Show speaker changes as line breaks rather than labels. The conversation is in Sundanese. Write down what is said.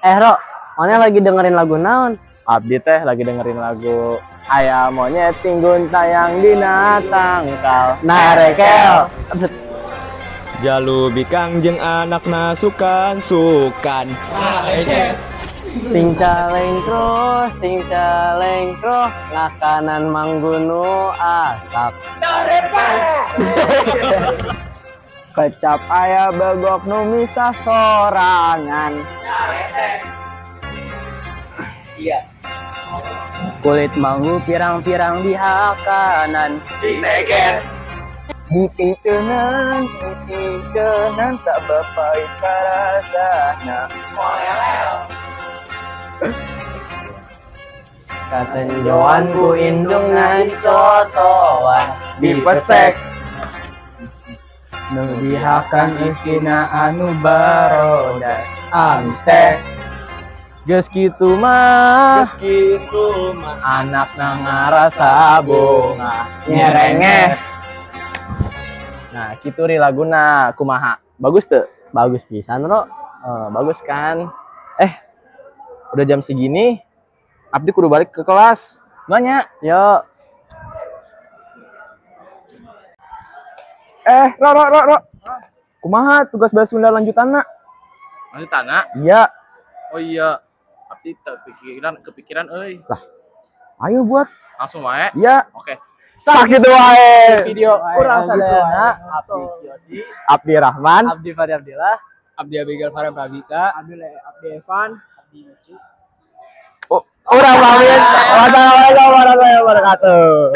Eh, Ro, mana lagi dengerin lagu naon?
Abdi teh lagi dengerin lagu Aya monyet tingguntayang dina tangkal.
Narekel.
Jalu bikang jeung anakna sukan-sukan.
Ting calengkro, ting calengkro, ngakanan manggunu asak.
Kecap aya begok nu misah sorangan.
Kulit manggu pirang-pirang dihakanan.
Dipiteunan, dipiteunan tak bapait karasana.
Katenjoan ku indungna dicotoan.
Dipesek.
Nu dihakan isina anu barodas amis teh.
Geus kitu mah,
Geus kitu mah
anakna ngarasa bunga nyerengeh. Nah, kitu ri laguna kumaha? Bagus tuh?
Bagus pisan, Ro.
Eh, bagus kan? Eh, udah jam segini, Abdi kudu balik ke kelas. Nanya.
Yo.
Eh, Ro, Ro, Ro, Ro. Kumaha tugas bahasa Sunda lanjutanna?
Lanjutanna?
Iya.
Oh iya. Abdi kepikiran kepikiran euy.
Ayo buat.
Langsung wae.
Iya.
Oke.
Sakitu wae.
Video
Urang sadayana
Abdi Kiyosi,
Abdi Rahman.
Abdi Fari Abdillah,
Abdi Abigail Farah Prabita.
Abdi Evan.
Urang pamit. Wassalamualaikum warahmatullahi wabarakatuh.